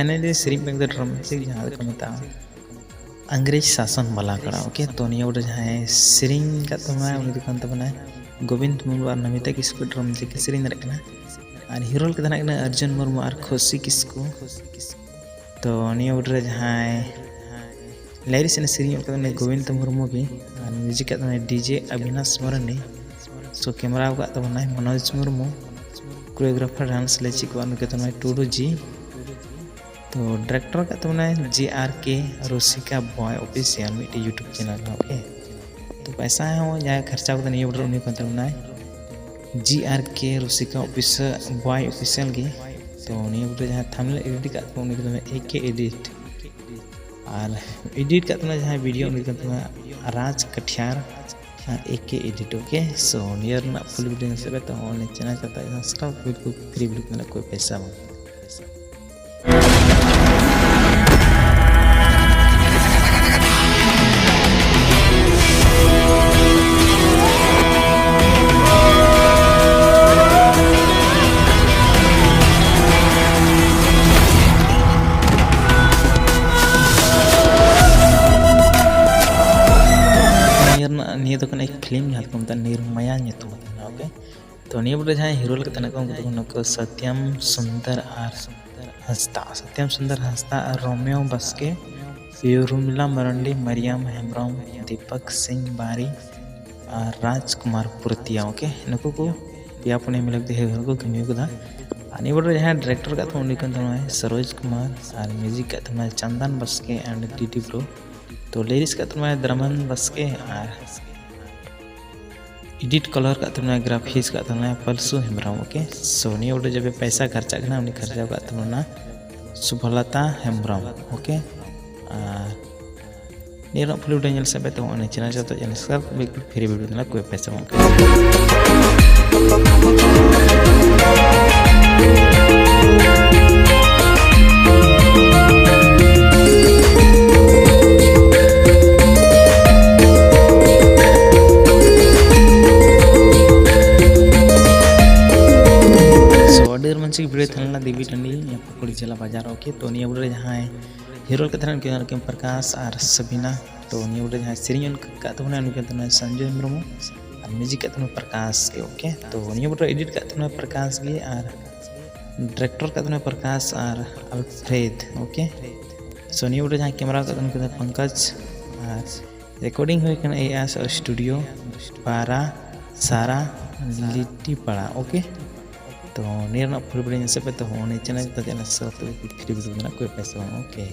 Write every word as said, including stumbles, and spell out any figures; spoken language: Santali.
ᱱᱤᱭᱟᱹ ᱥᱮᱨᱮᱧ ᱵᱮᱜᱽ ᱫᱚ ᱰᱨᱟᱢᱟ ᱢᱤᱣᱡᱤᱠ, ᱡᱟᱦᱟᱸ ᱫᱚᱠᱚ ᱢᱮᱛᱟᱜᱼᱟ ᱟᱝᱨᱮᱡᱽ ᱥᱟᱥᱚᱱ ᱵᱟᱞᱟ ᱠᱟᱲᱟ᱾ ᱳᱠᱮ, ᱛᱚ ᱱᱤᱭᱟᱹ ᱵᱚᱞᱮ ᱡᱟᱦᱟᱸᱭ ᱥᱮᱨᱮᱧ ᱠᱟᱫ ᱛᱟᱵᱚᱱᱟᱭ, ᱩᱱᱤ ᱫᱚ ᱠᱟᱱ ᱛᱟᱵᱚᱱᱟᱭ ᱜᱳᱵᱤᱱᱫ ᱢᱩᱨᱢᱩ ᱟᱨ ᱱᱚᱢᱤᱛᱟ ᱠᱤᱥᱠᱩ ᱰᱨᱟᱢᱟ ᱢᱤᱣᱡᱤᱠ ᱜᱮ ᱥᱮᱨᱮᱧ ᱫᱟᱲᱮᱭᱟᱜ ᱠᱟᱱᱟ᱾ ᱟᱨ ᱦᱤᱨᱳ ᱞᱮᱠᱟ ᱫᱚ ᱦᱮᱱᱟᱜ ᱠᱤᱱᱟ ᱟᱨᱡᱩᱱ ᱢᱩᱨᱢᱩ ᱟᱨ ᱠᱷᱩᱥᱤ ᱠᱤᱥᱠᱩ᱾ ᱛᱚ ᱱᱤᱭᱟᱹ ᱵᱚᱞᱮ ᱡᱟᱦᱟᱸᱭ ᱞᱟᱭᱨᱤᱥ ᱮᱱᱮᱡ ᱥᱮᱨᱮᱧ ᱚᱞ ᱠᱟᱫᱟ ᱩᱱᱤ ᱜᱳᱵᱤᱱᱫ ᱢᱩᱨᱢᱩ ᱜᱮ, ᱟᱨ ᱢᱤᱣᱡᱤᱠ ᱠᱟᱫ ᱛᱟᱵᱚᱱᱟᱭ ᱰᱤᱡᱮ ᱚᱵᱤᱱᱟᱥ ᱢᱚᱨᱟᱱᱤ᱾ ᱥᱳ ᱠᱮᱢᱮᱨᱟ ᱟᱠᱟᱫ ᱛᱟᱵᱚᱱᱟᱭ ᱢᱚᱱᱳᱡᱽ ᱢᱩᱨᱢᱩ, ᱠᱳᱨᱤᱭᱳᱜᱨᱟᱯᱷᱟᱨ ᱰᱟᱱᱥ ᱞᱮ ᱪᱮᱫ ᱠᱚᱣᱟ ᱩᱱᱤ ᱠᱟᱱ ᱛᱟᱵᱚᱱᱟᱭ ᱴᱩᱰᱩ ᱡᱤ᱾ ᱛᱚ ᱰᱟᱭᱨᱮᱠᱴᱚᱨ ᱟᱠᱟᱫ ᱛᱟᱵᱚᱱᱟᱭ ᱡᱮ ᱟᱨ ᱠᱮ ᱨᱩᱥᱤᱠᱟ ᱵᱚᱭ ᱚᱯᱷᱤᱥᱤᱭᱟᱞ, ᱢᱤᱫᱴᱮᱡ ᱭᱩᱴᱩᱵᱽ ᱪᱮᱱᱮᱞ ᱠᱟᱱᱟ᱾ ᱳᱠᱮ, ᱛᱚ ᱯᱚᱭᱥᱟ ᱦᱚᱸ ᱡᱟᱦᱟᱸᱭ ᱠᱷᱚᱨᱪᱟ ᱠᱟᱫᱟ ᱱᱤᱭᱟᱹ ᱵᱚᱞᱮ ᱩᱱᱤ ᱠᱟᱱ ᱛᱟᱵᱚᱱᱟᱭ ᱡᱮ ᱟᱨ ᱠᱮ ᱨᱩᱥᱤᱠᱟ ᱚᱯᱷᱤᱥᱤᱭᱟᱞ, ᱵᱚᱭ ᱚᱯᱷᱤᱥᱤᱭᱟᱞ ᱜᱮ᱾ ᱛᱚ ᱱᱤᱭᱟᱹ ᱵᱚᱞᱮ ᱡᱟᱦᱟᱸᱭ ᱛᱷᱟᱢᱵᱱᱮᱞ ᱮᱰᱤᱴ ᱟᱠᱟᱫ ᱛᱟᱵᱚᱱᱟ ᱩᱱᱤ ᱠᱟᱱ ᱛᱟᱵᱚᱱᱟᱭ ᱮ ᱠᱮ ᱮᱰᱤᱴ᱾ ᱟᱨ ᱮᱰᱤᱴ ᱠᱟᱜ ᱛᱟᱵᱚᱱᱟ ᱡᱟᱦᱟᱸᱭ ᱵᱷᱤᱰᱤᱭᱳ, ᱩᱱᱤ ᱠᱟᱱ ᱛᱟᱵᱚᱱᱟ ᱨᱟᱡᱽ ᱠᱟᱴᱷᱤᱭᱟᱨ ᱟᱨ ᱮ ᱠᱮ ᱮᱰᱤᱴ᱾ ᱳᱠᱮ, ᱥᱳ ᱱᱤᱭᱟᱹ ᱨᱮᱱᱟᱜ ᱯᱷᱩᱞ ᱵᱷᱤᱰᱤᱭᱳ ᱧᱮᱞ ᱥᱮᱫ ᱯᱮ, ᱛᱚ ᱚᱱᱟ ᱪᱮᱱᱮᱞ ᱠᱟᱛᱮ ᱥᱟᱵᱥᱠᱨᱟᱭᱤᱵ ᱵᱤᱞᱠᱩᱞ ᱯᱷᱨᱤ, ᱵᱤᱞᱠᱩᱞ ᱢᱟᱱᱮ ᱠᱳᱭ ᱯᱚᱭᱥᱟ ᱵᱟᱝ᱾ ᱱᱤᱭᱟᱹ ᱨᱮᱱᱟᱜ, ᱱᱤᱭᱟᱹ ᱫᱚ ᱠᱟᱱᱟ ᱯᱷᱤᱞᱢ ᱡᱟᱦᱟᱸ ᱫᱚᱠᱚ ᱢᱮᱛᱟᱜᱼᱟ ᱱᱤᱨᱢᱟᱭᱟ ᱧᱩᱛᱩᱢ ᱠᱟᱱᱟ᱾ ᱳᱠᱮ, ᱛᱚ ᱱᱤᱭᱟᱹ ᱵᱚᱞᱮ ᱡᱟᱦᱟᱸᱭ ᱦᱤᱨᱳ ᱞᱮᱠᱟ ᱛᱟᱦᱮᱱᱟ ᱠᱚ ᱩᱱᱠᱩ ᱫᱚ ᱱᱩᱠᱩ ᱥᱚᱛᱭᱟᱢ ᱥᱩᱱᱫᱚᱨ ᱟᱨ ᱦᱟᱸᱥᱫᱟ᱾ ᱥᱚᱛᱭᱟᱢ ᱥᱩᱱᱫᱚᱨ ᱦᱟᱸᱥᱫᱟ ᱟᱨ ᱨᱳᱢᱤᱭᱳ ᱵᱟᱥᱠᱮ, ᱯᱤᱭᱳ ᱨᱩᱢᱤᱞᱟ ᱢᱟᱨᱟᱱᱰᱤ, ᱢᱟᱨᱤᱭᱟᱢ ᱦᱮᱢᱵᱨᱚᱢ, ᱫᱤᱯᱚᱠ ᱥᱤᱝ ᱵᱟᱨᱤ ᱟᱨ ᱨᱟᱡᱽ ᱠᱩᱢᱟᱨ ᱯᱩᱨᱛᱤᱭᱟ᱾ ᱳᱠᱮ, ᱱᱩᱠᱩ ᱠᱚ ᱯᱮᱭᱟ ᱯᱩᱱᱭᱟᱹ ᱢᱤᱞᱟᱹᱣ ᱠᱟᱛᱮ ᱦᱤᱨᱳ ᱠᱚ ᱠᱟᱹᱢᱤ ᱠᱟᱫᱟ᱾ ᱟᱨ ᱱᱤᱭᱟᱹ ᱵᱚᱞᱮ ᱡᱟᱦᱟᱸᱭ ᱰᱟᱭᱨᱮᱠᱴᱚᱨ ᱠᱟᱫ ᱛᱟᱵᱚᱱᱟ ᱩᱱᱤ ᱠᱟᱱ ᱛᱟᱵᱚᱱᱟᱭ ᱥᱚᱨᱳᱡᱽ ᱠᱩᱢᱟᱨ ᱟᱨ ᱢᱤᱣᱡᱤᱠ ᱠᱟᱫ ᱛᱟᱵᱚᱱᱟᱭ ᱪᱟᱱᱫᱟᱱ ᱵᱟᱥᱠᱮ ᱮᱱᱰ ᱰᱤ ᱰᱤ ᱵᱨᱳ᱾ ᱛᱚ ᱞᱤᱨᱤᱠᱥ ᱠᱟᱫ ᱛᱟᱵᱚᱱᱟᱭ ᱫᱨᱟᱢᱟᱱ ᱵᱟᱥᱠᱮ ᱟᱨ ᱮᱰᱤᱴ ᱠᱟᱞᱟᱨ ᱠᱟᱜ ᱛᱟᱵᱚᱱᱟᱭ, ᱜᱨᱟᱯᱷᱤᱠᱥ ᱠᱟᱜ ᱛᱟᱵᱚᱱᱟᱭ ᱯᱟᱞᱥᱩ ᱦᱮᱢᱵᱨᱚᱢ᱾ ᱳᱠᱮ, ᱥᱳ ᱱᱤᱭᱟᱹ ᱵᱚᱞᱮ ᱡᱟᱵᱮ ᱯᱚᱭᱥᱟ ᱠᱷᱚᱨᱪᱟᱜ ᱠᱟᱱᱟ ᱩᱱᱤ ᱠᱷᱚᱨᱪᱟ ᱠᱟᱜ ᱛᱟᱵᱚᱱᱟ ᱥᱩᱵᱷᱚᱞᱚᱛᱟ ᱦᱮᱢᱵᱨᱚᱢ᱾ ᱳᱠᱮ, ᱟᱨ ᱱᱤᱭᱟᱹ ᱨᱮᱱᱟᱜ ᱯᱷᱩᱞ ᱵᱷᱤᱰᱤᱭᱳ ᱧᱮᱞ ᱥᱮᱫ ᱯᱮ, ᱛᱮ ᱚᱱᱟ ᱪᱮᱱᱮᱞ ᱡᱚᱛᱚ ᱪᱮᱱᱮᱞ ᱥᱟᱵᱥᱠᱨᱟᱭᱤᱵ ᱵᱤᱞᱠᱩᱞ ᱯᱷᱨᱤ, ᱵᱤᱞᱠᱩᱞ ᱢᱟᱱᱮ ᱠᱳᱭ ᱯᱚᱭᱥᱟ ᱵᱟᱝ᱾ So, ᱟᱹᱰᱤ ᱨᱳᱢᱟᱱᱪᱚᱠ ᱢᱤᱭᱩᱡᱤᱠ ᱵᱷᱤᱰᱤᱭᱳ ᱛᱟᱦᱮᱸ ᱞᱮᱱᱟ ᱫᱮᱵᱤ ᱴᱟᱺᱰᱤ ᱯᱩᱠᱩᱲᱤ ᱡᱮᱞᱟ ᱵᱟᱡᱟᱨ᱾ ᱳᱠᱮ, ᱛᱚ ᱱᱤᱭᱟᱹ ᱵᱷᱤᱰᱤᱭᱳ ᱨᱮ ᱡᱟᱦᱟᱸᱭ ᱦᱤᱨᱳ ᱞᱮᱠᱟ ᱛᱟᱦᱮᱸ ᱞᱮᱱᱟ ᱩᱱᱠᱤᱱ ᱯᱨᱚᱠᱟᱥ ᱟᱨ ᱥᱟᱵᱤᱱᱟ᱾ ᱛᱚ ᱱᱤᱭᱟᱹ ᱵᱷᱤᱰᱤᱭᱳ ᱨᱮ ᱡᱟᱦᱟᱸᱭ ᱥᱮᱨᱮᱧ ᱚᱞ ᱠᱟᱜ ᱛᱟᱵᱚᱱᱟ ᱩᱱᱤ ᱠᱟᱱ ᱛᱟᱵᱚᱱᱟ ᱥᱚᱧᱡᱚᱭ ᱢᱩᱨᱢᱩ ᱟᱨ ᱢᱤᱭᱩᱡᱤᱠ ᱠᱟᱜ ᱛᱟᱵᱚᱱᱟ ᱯᱨᱚᱠᱟᱥ ᱜᱮ᱾ ᱳᱠᱮ, ᱛᱚ ᱱᱤᱭᱟᱹ ᱵᱷᱤᱰᱤᱭᱳ ᱮᱰᱤᱴ ᱠᱟᱜ ᱛᱟᱵᱚᱱᱟ ᱯᱨᱚᱠᱟᱥ ᱜᱮ ᱟᱨ ᱰᱤᱨᱮᱠᱴᱚᱨ ᱠᱟᱜ ᱛᱟᱵᱚᱱᱟ ᱯᱨᱚᱠᱟᱥ ᱟᱨ ᱟᱞᱯᱷᱨᱮᱰ᱾ ᱳᱠᱮ, ᱥᱳ ᱱᱤᱭᱟᱹ ᱵᱷᱤᱰᱤᱭᱳ ᱡᱟᱦᱟᱸᱭ ᱠᱮᱢᱮᱨᱟ ᱠᱟᱜ ᱛᱟᱵᱚᱱᱟ ᱩᱱᱠᱤᱱ ᱫᱚ ᱯᱚᱝᱠᱚᱡᱽ ᱟᱨ ᱨᱮᱠᱚᱨᱰᱤᱝ ᱦᱩᱭ ᱠᱟᱱᱟ ᱮ ᱟᱨ ᱥᱴᱩᱰᱤᱭᱳ ᱯᱟᱨᱟ ᱥᱟᱨᱟ ᱞᱤᱴᱤᱯᱟᱲᱟ᱾ ᱳᱠᱮ, ᱛᱚ ᱱᱤᱭᱟᱹ ᱨᱮᱱᱟᱜ ᱯᱷᱩᱞ ᱵᱷᱤᱰᱤᱭᱳ ᱧᱮᱞ ᱥᱮᱫ ᱯᱮ, ᱛᱚ ᱩᱱᱤ ᱪᱮᱱᱮᱞ ᱠᱚ ᱪᱮᱱᱮᱞ ᱥᱟᱵᱥᱠᱨᱟᱭᱤᱵ ᱯᱷᱨᱤ ᱵᱷᱤᱰᱤᱭᱳ ᱢᱮᱱᱟᱜ ᱠᱚ ᱯᱮᱥᱮ ᱵᱟᱝ? ᱳᱠᱮ,